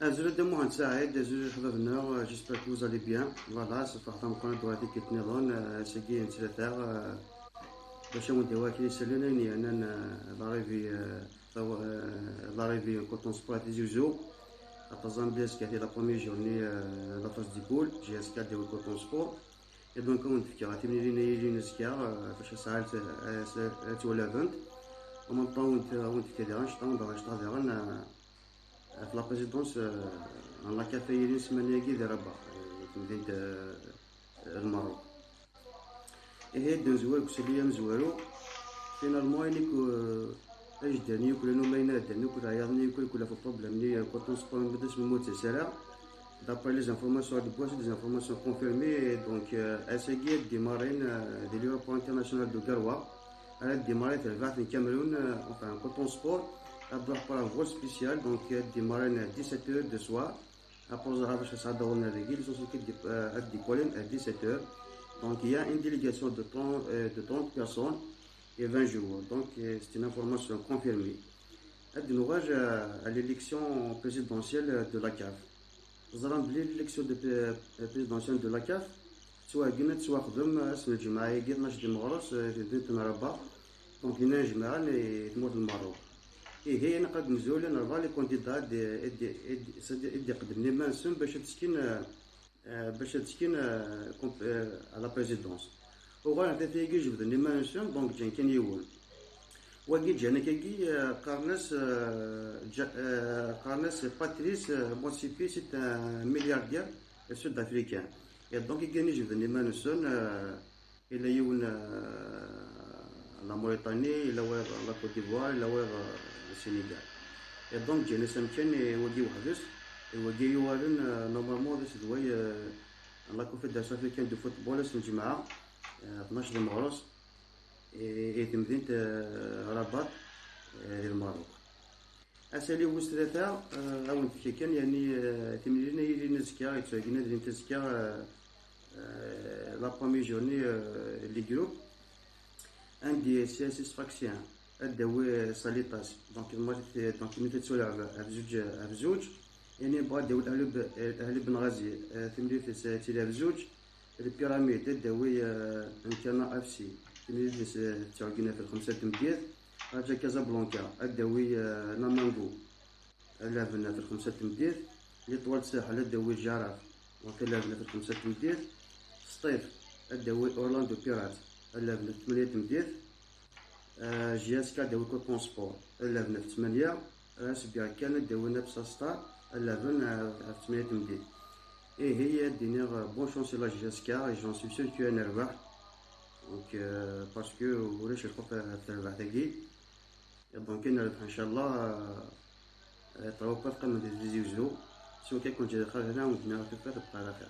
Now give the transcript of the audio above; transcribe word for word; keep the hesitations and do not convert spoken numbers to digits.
Azul a Dda Muḥend Saɛid, azul a leḥbab-nneɣ, j'espère que vous allez bien. Voilà, sefreḥ tameqqrant ɣer tikkelt nniḍen, eh, ass-agi n ttlata, eh, bac ad wen-d-awiɣ akken isallen ayen yernan, eh, l'arrivée, eh, taw-, eh, l'arrivée n Coton Sport à Tizi Ouzou. Ad teẓram belli azekka-agi la première journée, eh, la phase de poule, J S K ad d-yawi Coton Sport. Et donc, ad wen-d-fkeɣ timlilit-nni yilin azekka, eh, fac ad sɛant, eh, ad twalabent. En même temps, ad wen-d-, ad wen-d-fkeɣ diɣen, cṭa, wen-d-aɣ cṭa diɣen, eh, ɣef la présidence, eh, n la CAF yilin ssmana-agi di Rabat, eh, di temdint, eh, n Lmerruk. Ihi, ad d-nezwar deg usalli amezwaru. Finalement, ayen akk, eh, ajdar-nni yakk, llan umayen iɛeddan akk, leɛyaḍ-nni yakk, kul ɣef uproblème-nni, eh, Coton Sport, ma d asmi ur ttales ara. D'après les informations ad d-wwin, c'est des informations confirmées, et donc, euh, ass-agi ad d-imarin, euh, di l'aéroport international de Garoua, ara d-imarin terbaɛt n Cameroun, euh, enfin, Coton Sport, ad d-iruḥ par vol spécial, donc, euh, ad d-imarin à dix-sept heures de soir, après ẓer bac ad sɛeddaɣen dagi, l'essentiel ad d-, euh, ad d-ikolin à dix-sept heures, donc il y a une délégation de trente, euh, de trente personnes et vingt joueurs, donc, euh, c'est une information confirmée. Ad d-nuɣal, euh, à l'élection présidentielle de la CAF. Teẓram belli l'élection de pré-, présidentielle de la CAF tettwagen ad tettwaxdem ass n lǧemɛa-agi, tnac di meɣres, eh, di temdint n Rabat, donc dinna jemɛen i tmurt n Lmerruk. Ihi, ilaq ad d-nezwel ad nerbeɛ les candidats, ad d-, ad d-, ad d-, ad d-iqeddmen iman-nsen bac ad ttekkin, eh, eh, bac ad ttekkin, eh, comp-, eh, à la présidence. Uɣalen tlata-agi jebden iman-nsen, donc ǧǧan kan yiwen. Wagi ǧǧan akkagi, eh, qqaren-as, eh, ǧa-, eh, qqaren-as Patrice, eh, Motsepe, c'est un milliardaire sud-africain. Et donc, igan ijebden iman-nsen, eh, ila yiwen, eh, la Mauritanie, ila wayeḍ la Côte d'Ivoire, ila wayeḍ, eh, le Sénégal. Et donc, ǧǧan-as amkan i wagi weḥd-s, i wagi yuɣalen, eh, normalement d asedway, eh, n la Confédération africaine de football, ass n lǧemɛa, eh, tnac di meɣres, i, i temdint, eh, Rabat, eh, di Lmerruk. Asalli wis tlata, eh, ad wen-d-fkeɣ kan, yani, eh, timlilit-nni yilin azekka, yettwagen ad ilint azekka, eh, eh, la première journée, eh, les groupes. Andi C S S Sfaxien, ad d-tawi, eh, Salitas. Donc, le match, eh, donc, il était sur la, à zuj, à zuj. Yani, بعد داوي الأهلي ب-، الأهلي بنغازي، eh, timlilit, eh, tili à zuj. Lpiramid, ad d-tawi, eh, Nkana F C. Timlilit, eh, tettwagen ɣef lxemsa n tmeddit. Raja Casablanca, ad d-tawi, eh, Namango. Ad laɛben ɣef lxemsa n tmeddit. L'Étoile Sahel, ad d-tawi Jaraf. Donc, ad laɛben ɣef lxemsa n tmeddit. Sṭif, ad d-tawi Orlando Pirates. Ad laɛben ɣef tmanya n tmeddit. Eh, J S K ad d-tawi Coton Sport, ad laɛben ɣef tmanya. Eh, S B R K ad d-tawi Napsa Star, ad laɛben, eh, ɣef tmanya n tmeddit. Ihi, ad d-iniɣ, eh, bonne chance i la J S K, et j'en suis sûr qu'ad nerbeḥ. Donc, eh, parce que ulac lxuf ɣef terbaɛt-agi. Et donc, ad nerbeḥ, inchallah, eh, eh, ṭṭawaf ad qqimen di Tizi Uzzu. Siwa kan, ad ken-ǧǧeɣ di xir, hna, ur d-nniɣ ɣef tafat, bqa ɛla xir.